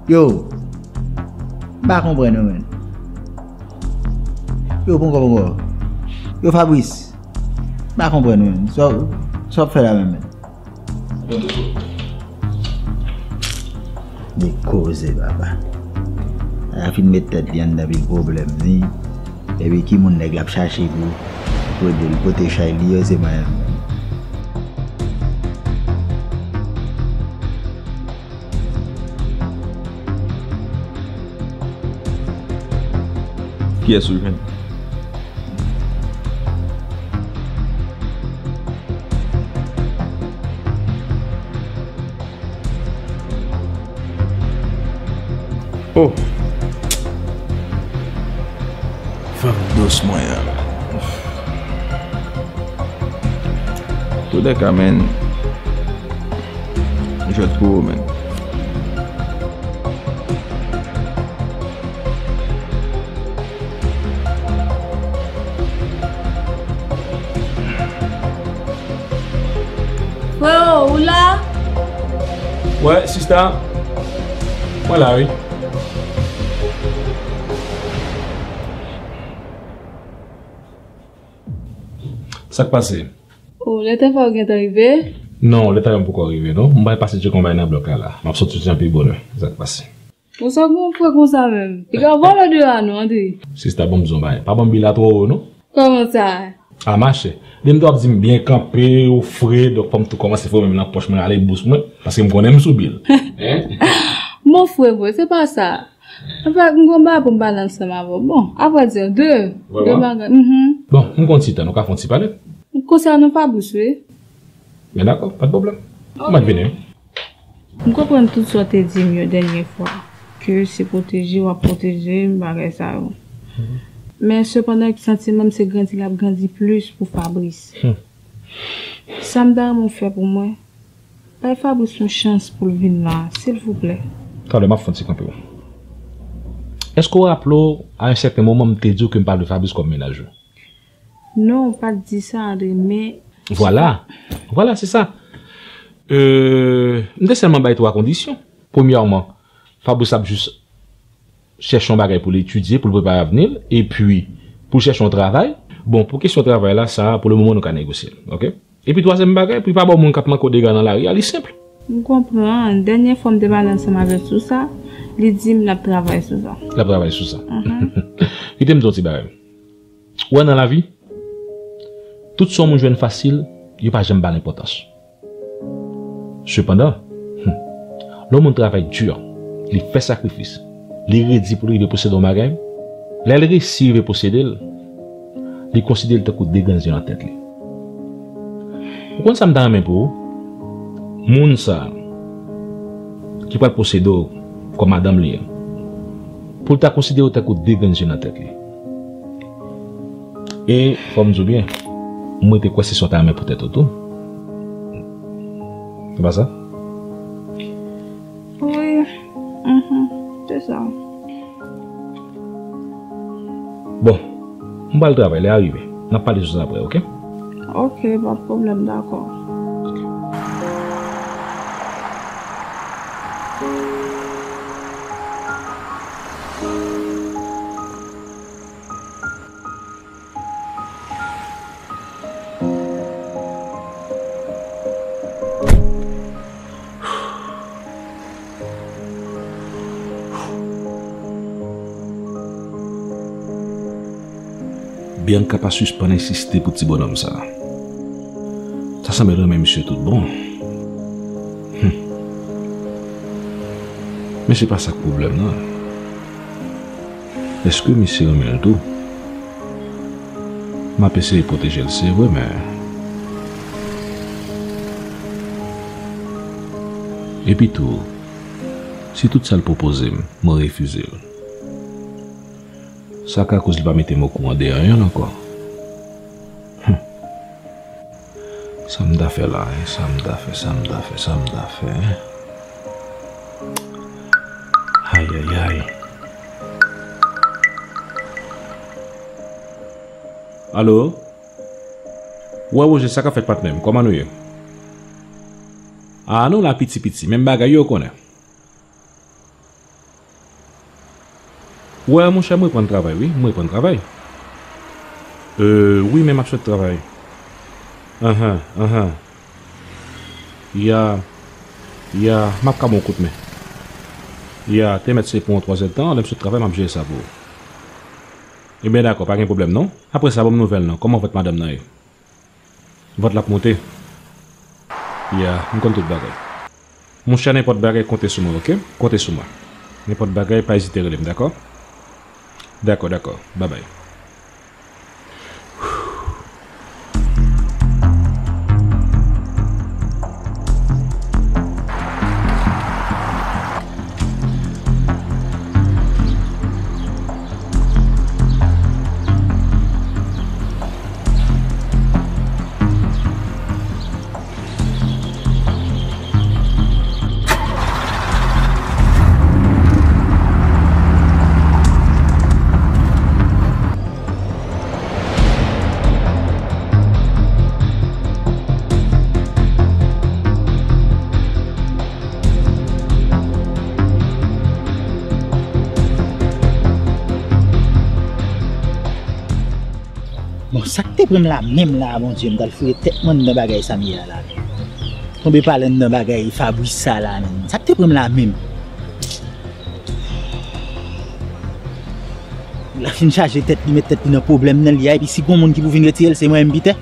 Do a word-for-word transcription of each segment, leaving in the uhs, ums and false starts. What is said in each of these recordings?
Yo, m pa konprann ou, menn. Yo, pran kòb ankò. Yo, Fabrice, m pa konprann ou, menn. Sa w, sa w ap fè la menm, menn? De koze, papa. Ala fin met tèt li anndan pil pwoblèm, wi. Epi ki moun nèg la ap chache pou, pou ede l pote chay li yo, se mwen menm. Kiyès ou jwenn? Oh! Fanm dous mwen an. Toulèka, menn. Jwèt pou ou, menn. Freo, ou la? Wè, sista. Mwen la, wi. Sa k pase? Oh, lè travay ou gentan rive? Non, lè travay mwen poko rive, non. M pral pase tcheke yon bagay nan blòk la, la. M ap soti jan pi bonè. Sa k pase? Ou sa gon frè konsa menm? Piga vòlè deyò a non, Andri. Sista, ban m di w yon bagay. Pa ban m bi la twò wo, non. Kòman sa? A mache. Demen w ap di m byen kanpe, ou fre, donk fò m tou kòmanse fouye men m nan pòch mwen, ale bous mwen, paske m konnen m sou bil. Hein? Mon frè, vre, se pa sa. Anfèt, m gon bagay pou m pale ansanm avè w. Bon, apre di, de, de bagay. Mhm. Bon, m gon ti tan, nou ka fè yon ti pale. Konsènan Fabrice, wi. Men dakò, pa de pwoblèm. Ok. M ap vini. M konprann tout sa w te di m yo dènye fwa, ke se pwoteje w ap pwoteje m, bagay sa yo. Mhm. Men sepandan, santiman m se grandi l ap grandi plis pou Fabrice. Hmm. Sa m ta renmen w fè pou mwen, bay Fabrice yon chans pou l vin la, silvouplè. Talè, m ap fè yon ti kanpe w. Èske w raple w, a yon sèten moman, m te di w ke m pa vle Fabrice kòm mennaj ou? Non, ou pa t di sa, Andri, men... Vwala. Vwala, se sa. Euh, m te sèlman bay twa kondisyon. Premyèman, Fabrice ap jis chèche yon bagay pou l etidye, pou l prepare avni l, epi pou l chèche yon travay. Bon, pou kesyon travay la, sa, pou le moman, nou ka negosye l, oke? Epi twazyèm bagay, pou l pa ba w moun k ap manke w dega nan lari a, li senp. M konprann. Dènye fwa m te pale ansanm avè l sou sa, li di m l ap travay sou sa. L ap travay sou sa. Mhm. Kite m di w yon ti bagay. Ou wè nan lavi, tout sa yon moun jwenn fasil, yo pa janm ba l enpòtans. Sepandan, hmm, lè yon moun travay di, li fè sakrifis, li redi pou li rive posede yon bagay, lè l resi rive posede l, li konsidere l tankou de grenn zye nan tèt li. Ou konn sa m ta renmen pou ou? Moun sa a, ki pral posede w kòm madanm li an, pou l ta konsidere w tankou de grenn zye nan tèt li. E, fò m di w byen, m rete kwè se sa w ta renmen pou tèt ou tou. Se pa sa? Wi. Mhm. Se sa. Bon, m pral travay, lè a rive. N ap pale sou sa apre, oke? Oke, pa pwoblèm, dakò. Bianca pa sispann ensiste pou ti bonnonm sa. Sa sanble l renmen misye tout bon. Hum. Men se pa sa k pwoblèm nan. Èske misye renmen l tou? M ap eseye pwoteje l, se vre, men... Epi tou, si tout sa l pwopoze m, mwen refize l, sa ka koz li pa mete m okouran de anyen ankò. Hum. Sa m ta fè la, hein? Sa m ta fè, sa m ta fè, sa m ta fè, hein? Ayayay. Alo? Wè, Woje, sa k ap fèt, patnè m? Kòman nou ye? A, nou la piti piti, menm bagay yo, ou konnen. Wè, monchè, m reprann travay, wi, m reprann travay. Euh, wi, men m ap sot travay. Anhan, anhan. Ya, ya, m ap ka ba w kout men. Ya, te mèt se pou yon twazè tan, lè m sot travay, m ap jere sa pou ou. Ebyen, dakò, pa gen pwoblèm, non. Apre sa, ban m nouvèl, non. Kòman vant madanm nan ye? Vant la ap monte. Ya, m konn tout bagay. Monchè, nenpòt bagay, konte sou mwen, oke? Konte sou mwen. Nenpòt bagay, pa ezite rele m, dakò? Dakò, dakò. Babay. Bon, sa k te pran m la menm la, Bondye, m t al fouye tèt mwen anndan bagay sa m ye a la menm. Tonbe pale anndan bagay Fabrice sa la menm. Sa k te pran m la menm? L ap fin chaje tèt li, met tèt li nan pwoblèm nan li a, epi si gon moun ki pou vin retire l, se mwen menm ki te.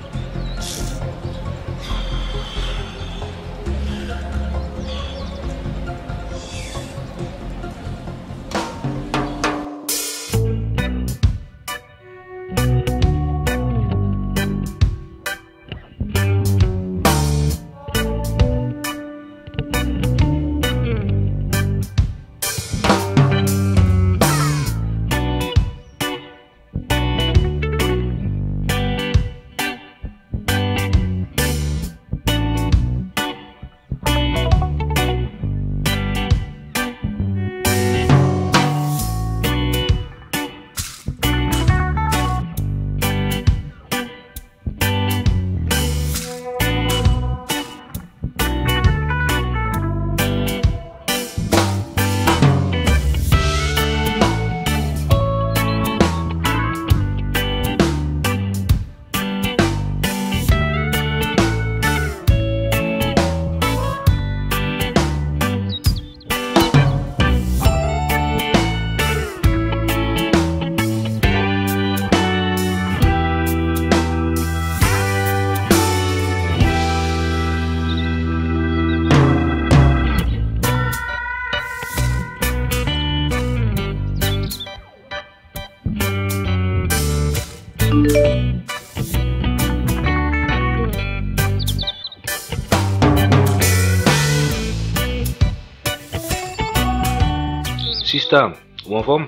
Sista, ou anfòm?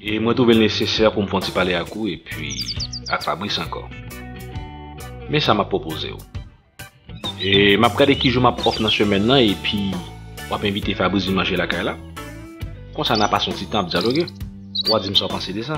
E mwen twouve l nesesè pou m fè yon ti pale ak ou epi ak Fabrice ankò. Men sa m ap pwopoze w. E m ap gade ki jou m ap off nan semèn nan, epi w ap envite Fabrice vin manje lakay la. Konsa n a pase yon ti tan ap dyaloge. W a di m sa w panse de sa.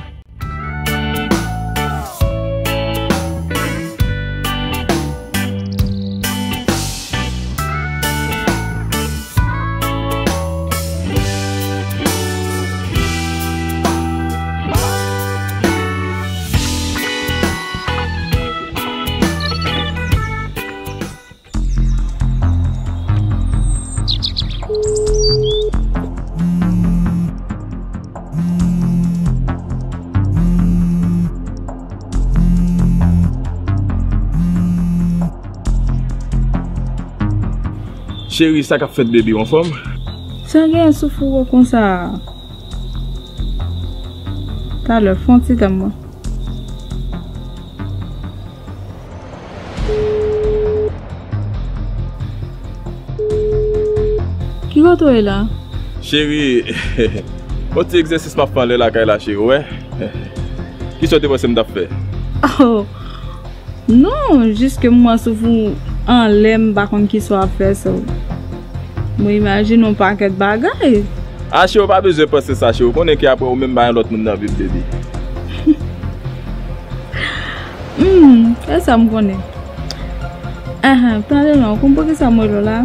Cheri, sa k ap fèt, baby, w anfòm? Sa gen sou fou konsa? Talè, fè yon ti tan mwen. Ki kote w ye la? Cheri, yon ti egzèsis m ap fè anlè lakay la, cheri, w wè. Kisa w te panse m t ap fè? Oh, non, jis ke m wè sou fou anlè, m pa konn kisa w ap fè, so. Mwen imajine yon pakèt bagay. A, cheri, w pa bezwen panse sa, cheri. Ou konnen ke apre ou menm, pa gen lòt moun nan vi m, baby. Hmm, e sa m konnen. Ahan, tande non, ou konn poukisa m rele w la?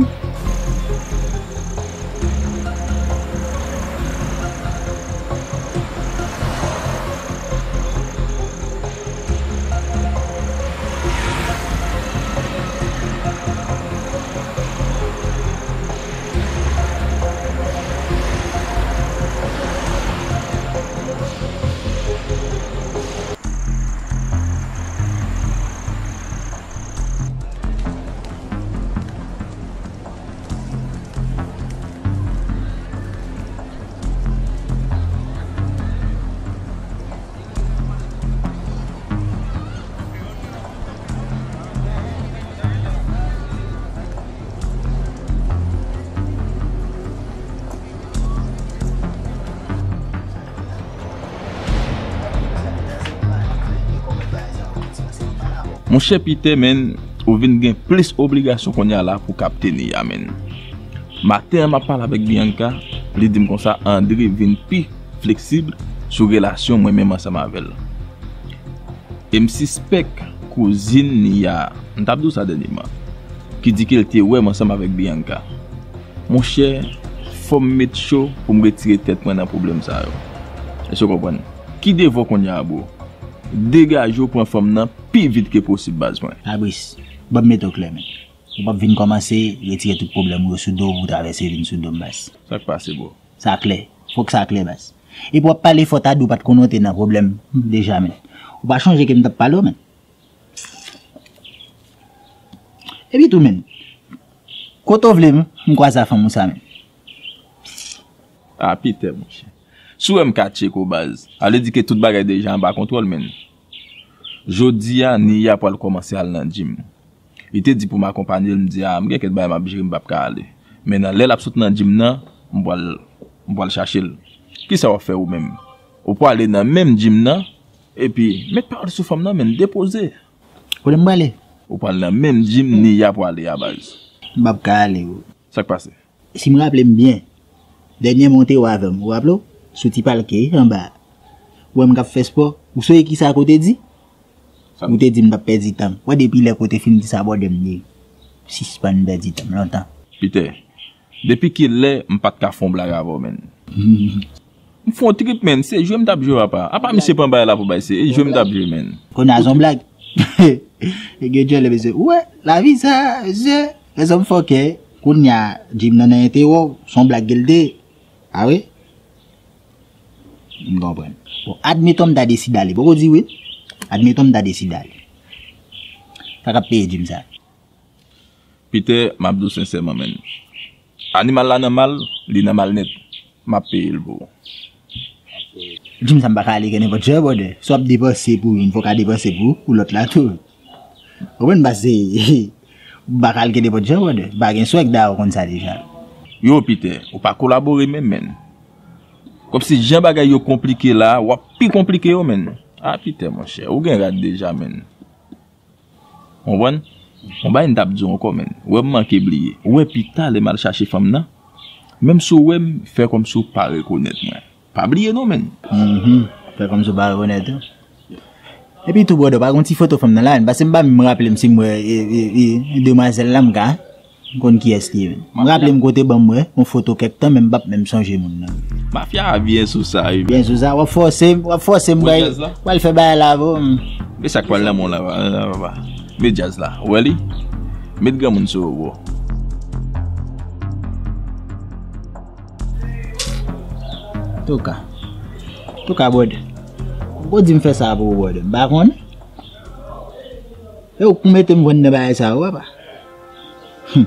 Monchè Peter, menn, ou vin gen plis obligasyon kounye a la pou kapte Nia, menn. Maten an, m ap pale avèk Bianca, li di m konsa André vin pi fleksib sou relasyon mwen menm ansanm avè l. E m sispèk kouzin Nia, m t ap di w sa dènyèman, ki di ke l te wè m ansanm avèk Bianca. Monchè, fò m met cho pou m retire tèt mwen nan pwoblèm sa yo. Èske w konprann? Ki devò kounye a, bro? Degaje w, pran fanm nan pi vit ke posib, baz mwen. Fabrice, ban m mete w klè, men. Ou p ap vin kòmanse retire tout pwoblèm ou yo sou do w pou w travèse vin sou do m, baz. Sa k pase, bro? Sa klè. Fòk sa klè, baz. Epi w ap pale fò, ta di w pa t konnen w te nan pwoblèm deja, men. Ou pa chonje ke m t ap pale w, men. Epi tou, men, kote w vle m, m kwaze a fanm ou sa, men. Ah, Peter, monchè. Si w wè m ka tcheke w, baz, sa vle di ke tout bagay deja anba kontwòl, men. Jodi a, Nia pral kòmanse al nan gym. Li te di pou m akonpanye l, m di, "A, m gen kèk bagay m ap jere, m p ap ka ale." Men nan lè l ap sot nan gym nan, m pral, m pral chache l. Kisa w ap fè ou menm? Ou prale nan menm gym nan, epi met pawòl sou fanm nan, men depoze. Kote m prale? Ou pral nan menm gym Nia prale a, baz. M p ap ka ale, bro. Sa k pase? Si m raple m byen, dènyèman w te wè avè m, ou raple w? Sou ti palke anba a. Ou wè m k ap fè spò. Ou sonje kisa ke w te di? Ou te di m t ap pèdi tan m. Wè depi lè ke w te fin di sa, bòdè, m te sispann pèdi tan m lontan. Peter, depi kilè m pa t ka fè yon blag avè w, menn? M fè yon trip, menn. Se jwe m t ap jwe, papa. Apa misye pran bagay la pou bay, se jwe m t ap jwe, menn. Kounye a se yon blag. E gen djòlè, mesye. Ou wè, lavi sa, mesye. Lèzòm fòkè. Kounye a, gym nan nan enterè w, se yon blag ke l te. A wi? M konprann. Bon, admeton m ta deside ale. Poko di wi. Admeton m ta deside ale. Sa k ap peye gym sa? Peter, m ap di w sensèman, menn. Animal la nan mal, li nan mal nèt. M ap peye l pou ou. Gym sa m pa ka ale ke nenpòt jan, brother. Si w ap depanse pou youn, fò w ka depanse pou, pou lòt la tou. Ou konprann, pase m pa ka al ke nenpòt jan, brother. M pa gen swag, dayè w konn sa deja. Yo, Peter, ou pa kolabore menm, menn. Kòmsi jan bagay yo konplike la, w ap pi konplike yo, menn. Ah, Peter, monchè, ou gen rad deja, menn. Konprann? Yon bagay m t ap di w ankò, menn. Ou wè m manke bliye. Ou wè pita lè m al chache fanm nan? Menm si w wè m, fè kòmsi w pa rekonèt mwen. Pa bliye non, menn. Mhm. Fè kòmsi w pa rekonèt, wi. Epi tou, brother, pa gen ti foto fanm nan la, menn. Paske m pa menm raple m si m wè, e, e, e, demwazèl la, m ka. M konn kiyès li ye, menn. M raple m ke w te ban m wè yon foto kèk tan, men m p ap menm sonje moun nan. Mafya a byen sou sa, wi. Byen sou sa, w ap fòse m, w ap fòse m, pral, pral fè bagay la avè w. Men sa k pral nan men w la, la, papa. Men djaz la, ou wè li? Met granmoun sou ou, bro. Touka. Touka, brother. Ou di m fè sa pou ou, brother. M pa konnen. E ou k pou mete m jwenn nan bagay sa yo, papa. Hum.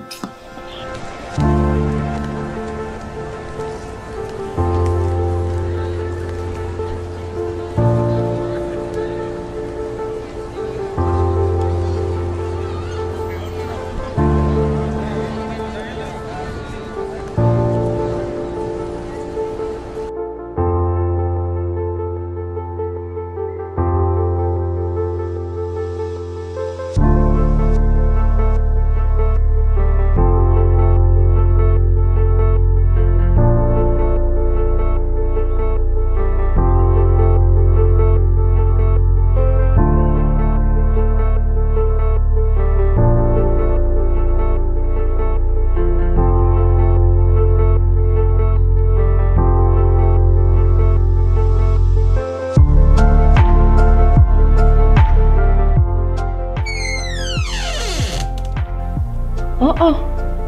Oh, oh,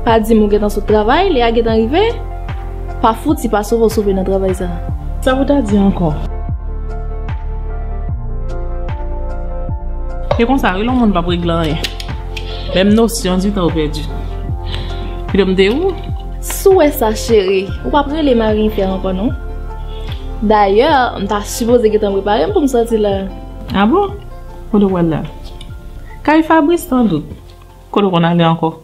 pa di m ou gentan sot travay, lè a gentan rive. Pa fouti pa sove w sove nan travay sa. Sa pou ta di ankò? E konsa, rele yon moun p ap regle anyen. Menm nosyon di tan ou pèdi. Pito m te ou? Si w wè sa, cheri, ou p ap rele Marie Fer ankò, non. Dayè, m ta sipoze gentan prepare m pou m sòti la. A bon? Kote w pral la? Kay Fabrice, sandout. Kote w konn ale ankò?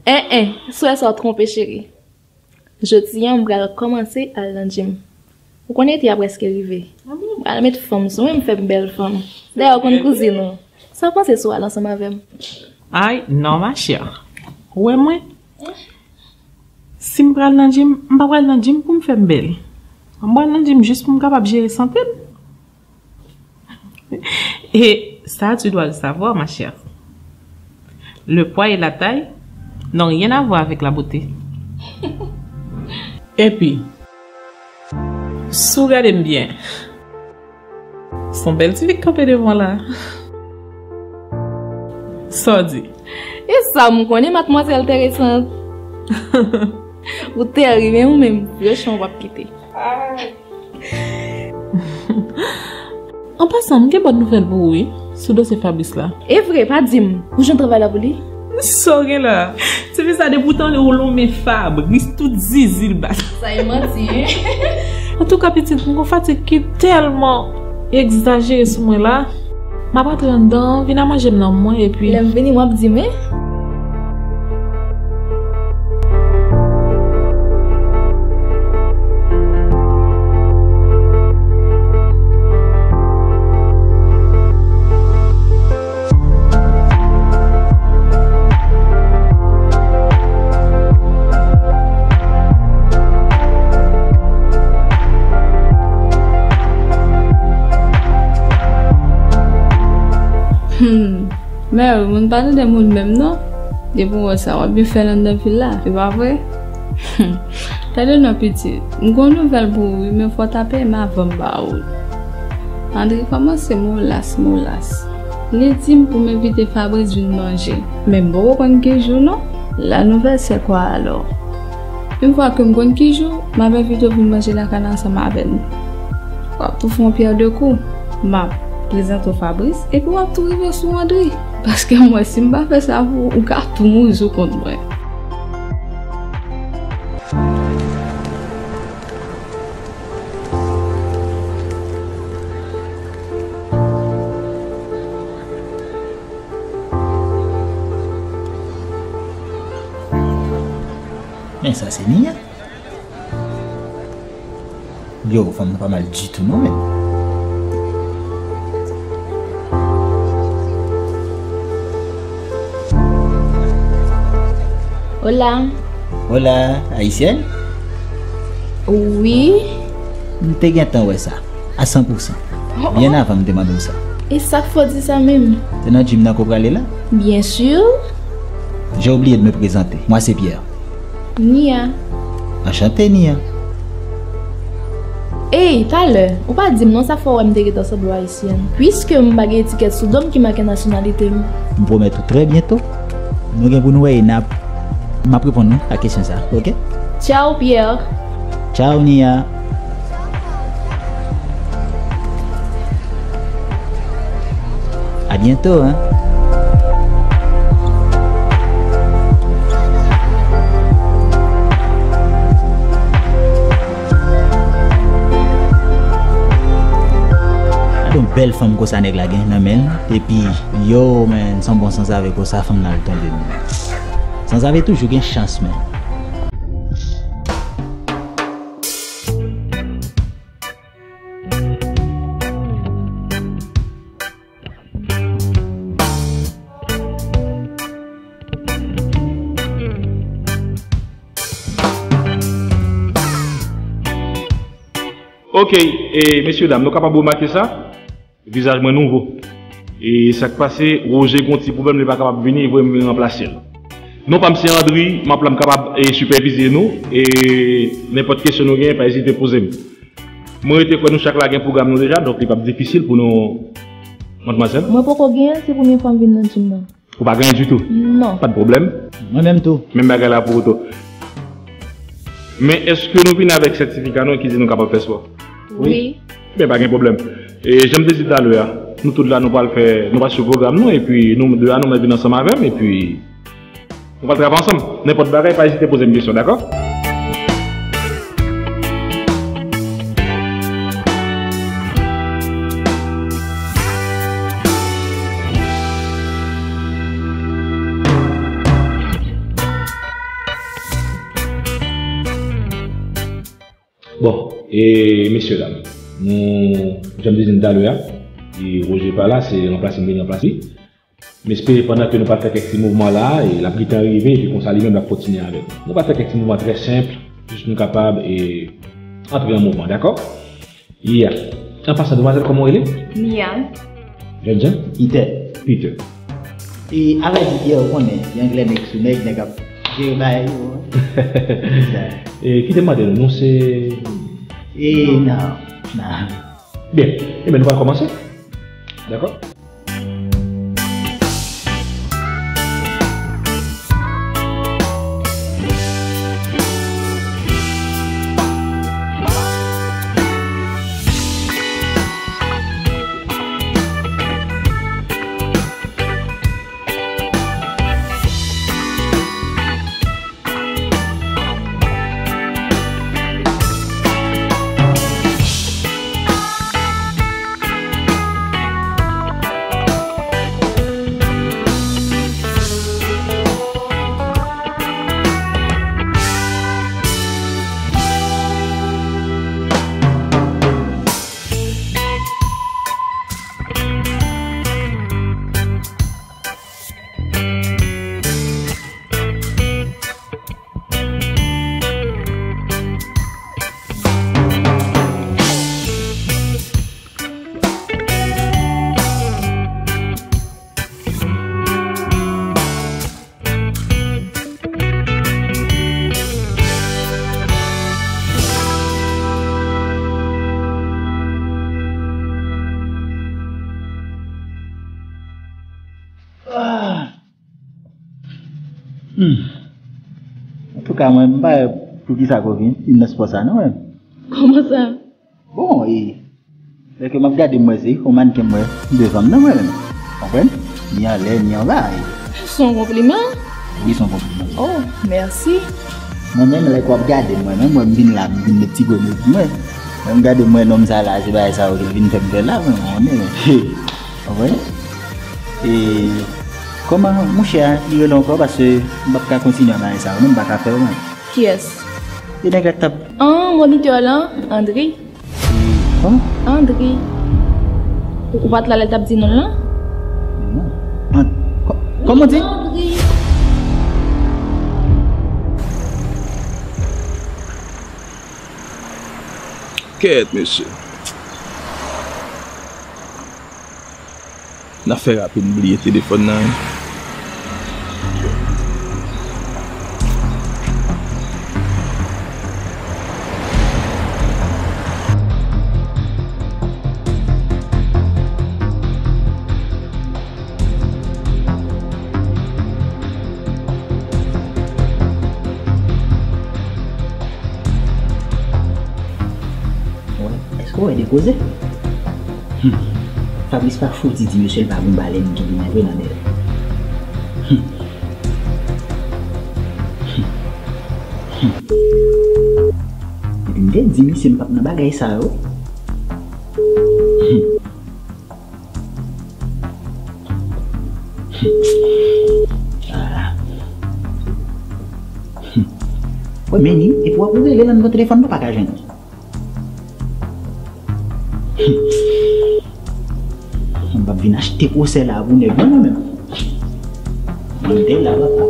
En, en, si w wè sa, w twonpe, cheri. Jodi a, m pral kòmanse al nan gym. Ou konnen ete a prèske rive. M pral met fòm sou mwen, m fè m bèl fanm. Dayè, ou konn kouzin ou. Sa w panse si w al ansanm avè m? Ay, non, ma chère. Ou wè mwen? Si m pral nan gym, m pa pral nan gym pou m fè m bèl. M pral nan gym jis pou m kapab jere sante m. Et ça, tu dois le savoir, ma chère. Le poids et la taille n'ont rien à voir avec la beauté. Epi, si w gade m byen, se yon bèl ti fi k kanpe devan w la. Sa w di? E sa m konnen, madmwazèl Terresant. Ou tèribe ou menm, vye chan w ap kite. An pasan, m gen bòn nouvèl pou ou, wi, sou dosye Fabrice la. E vre, pa di m, ou jwenn travay la pou li? Sa w gen la? Tifi sa depi w tande ou lonmen Fabrice, tout zizi l bat. Sa e manti, wi. Antouka, pitit, m gon fatig ki tèlman egzajere sou mwen la. M ap antre anndan, vin a manje m nan mwen, epi lè m vini, w ap di m, wi. Hmm. Mary, moun pa tande moun menm non. Depi w wè sa, w ap byen fè l anndan vil la, e pa vre? Tande non pitit, m gon nouvèl pou ou wi, men fò w ta peye m avan m ba ou l. André kòmanse molas, molas. Li di m pou m envite Fabrice vin manje, men m poko konn ki jou non. La nouvelle, c'est quoi alors? Yon fwa ke m konn ki jou, m ap envite w vin manje lakay la ansanm avè n. W ap tou fè yon pyè de kou. M ap prezante w Fabrice, epi w ap tou rive sou André. Paske m wè si m pa fè sa pou ou, ou ka tou mouri sou kont mwen. Men sa se Nia. Yo, fanm nan pa mal ditou non, men. Hola. Hola, ayisyèn? Wi. M te gentan wè sa, a san pou san. Oh, oh. Byen avan m te mande w sa. E sa k fè w di sa menm? Se nan gym nan ke w prale la? Bien sûr. J'ai oublié de me présenter. Moi, c'est Pierre. Nia. Enchanté, Nia. Ey, talè, ou pa di m non, sa fè w wè m te gentan sanble w ayisyèn. Piske m pa gen etikèt sou do m ki make nasyonalite m. M pwomèt ou trè byento, nou gen pou n wè e n ap, m ap reponn ou a kesyon sa, oke? Tchao, Pierre. Tchao, Nia. À bientôt, hein. Gade yon bèl fanm konsa nèg la gen nan men l. Epi, yo, men, se yon bon sanzave konsa fanm nan al tonbe, men. Sanzave toujou gen chans, men. Ok, e, mesye dam, nou kapab remake sa? Vizaj mwen nouvo. E sa k pase, Roger gon ti pwoblèm, li pa kapab vini, li voye mwen ranplase l. Non pa m se Andri, m ap la m kapab, e, sipèvize nou, e nenpòt kesyon nou genyen, pa ezite poze m. Mwen rete kwè nou chak la gen pwogram nou deja, donk li p ap difisil pou nou, madmwazèl. Mwen poko genyen, se premye fwa m vin nan gym nan. Ou pa genyen ditou? Non. Pa de pwoblèm. Mwen menm tou. Menm bagay la pou ou tou. Men èske nou vin avèk sètifika nou ki di nou kapab fè spò? Wi. Men pa gen pwoblèm. E jan m te di talè a, nou tout la nou pral fè, nou pral swiv pwogram nou, epi nou de a nou mèt vin ansanm avè m, epi nou pral travay ansanm. Nenpòt bagay, pa ezite poze m kesyon, dakò? Bon, e mesye dam, nou, jan m te di n talè a, e Roger pa la, se ranplase m vin ranplase li. M espere pandan ke nou pral fè kèk ti mouvman la, e l ap gentan rive, epi konsa li menm l ap kontinye avè nou. Nou pral fè kèk ti mouvman trè senp, jis nou kapab, e, antre an mouvman, dakò? Yeah. An pasan, demwazèl, kòman w rele? Mia. Jènjan? Peter. Peter. E, a vrè di, ou konnen, se anglè nèg sou nèg, nèg ap jere bagay yo. E, kite m mande nou, nou se? E, non, non. Byen, ebyen, nou pral kòmanse. Dakò? Ah. Hmm. Antouka, mwen, m pa wè poukisa ke w vin, vin nan spò sa, non, mwen. Kòman sa? Bon, e, lè ke m ap gade, m wè se yon mannken m wè devan m nan, mwen menm. Konprann? Ni anlè, ni anba, e. Se yon konpliman? Wi, se yon konpliman. Oh, mèsi. Mwen menm, lè ke w ap gade m, mwen menm, mwen, m vin la, m vin met ti grenn mwen. Lè m gade, m wè nonm sa la, se bagay sa yo ke l vin fè m fè la, mwen, mwen konnen. Konprann? E, kòman mouche a, li rele ankò, paske m p ap ka kontinye ak bagay sa yo, non, m pa ka fè yo, mwen. Kiyès? E nèg la k t ap... Ah, monitè lan, André. Kòman? André. Ou, ou pa t la lè l t ap di non l lan? Non. An-, kò-, kòman w di? André. Kèt, mesye. N ap fè rapid, m bliye telefòn nan, wi. Wè, èske w wè de koze? Hmm. Fabrice pa fouti di mesye l pa gon balèn ki vin vre nan men l. Hmm. Hmm. Hmm. Epi m te di misye m p ap nan bagay sa yo. Hmm. Hmm. Ah. Hmm. Wè, men ni, epi w ap rele l anndan telefòn nan, pa ka jwenn li. M p ap vin achte pwosè la pou nèg, non, mwen menm. Mwen te la, papa.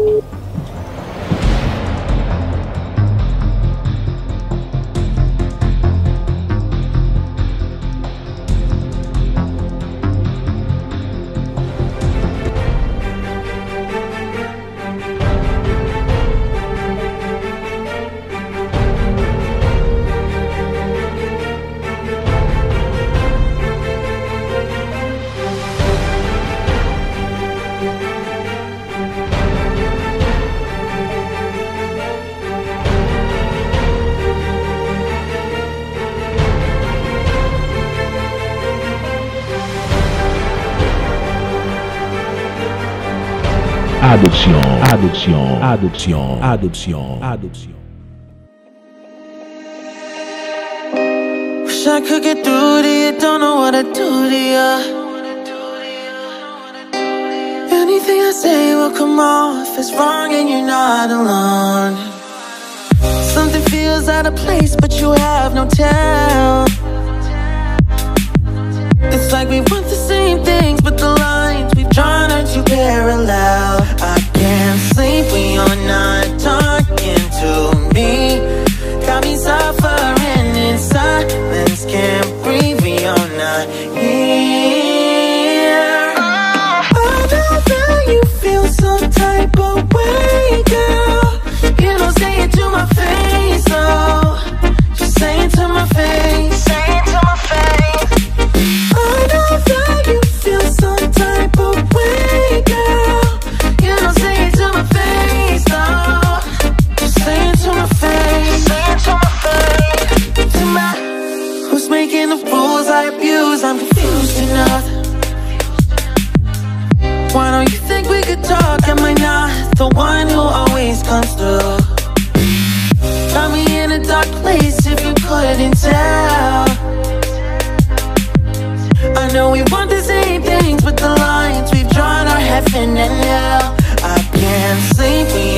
Adoption, adoption, adoption, adoption, adoption. Wish I could get through to you, don't know what I'd do to you. Anything I say will come off as wrong and you're not alone. Something feels out of place, but you have no tell. It's like we want the same things, but the lines we've drawn are too big. parallel. I can't sleep when you're not talking to me. Got me suffering in silence, can't breathe when you're not here. I know that you feel some type of way, girl. You don't say it to my face, though. Just say it to my face. Say it to my face. I know that you feel some type of way, girl. You don't say it to my face, though. Just say it to my face. Say it to my face. To my, who's making the rules I abuse? I'm confused enough. Why don't you think we could talk? Am I not the one who always comes through? Got me in a dark place if you couldn't tell. I know we want the same things, but the lines we've drawn are heaven and hell. I can't sleep when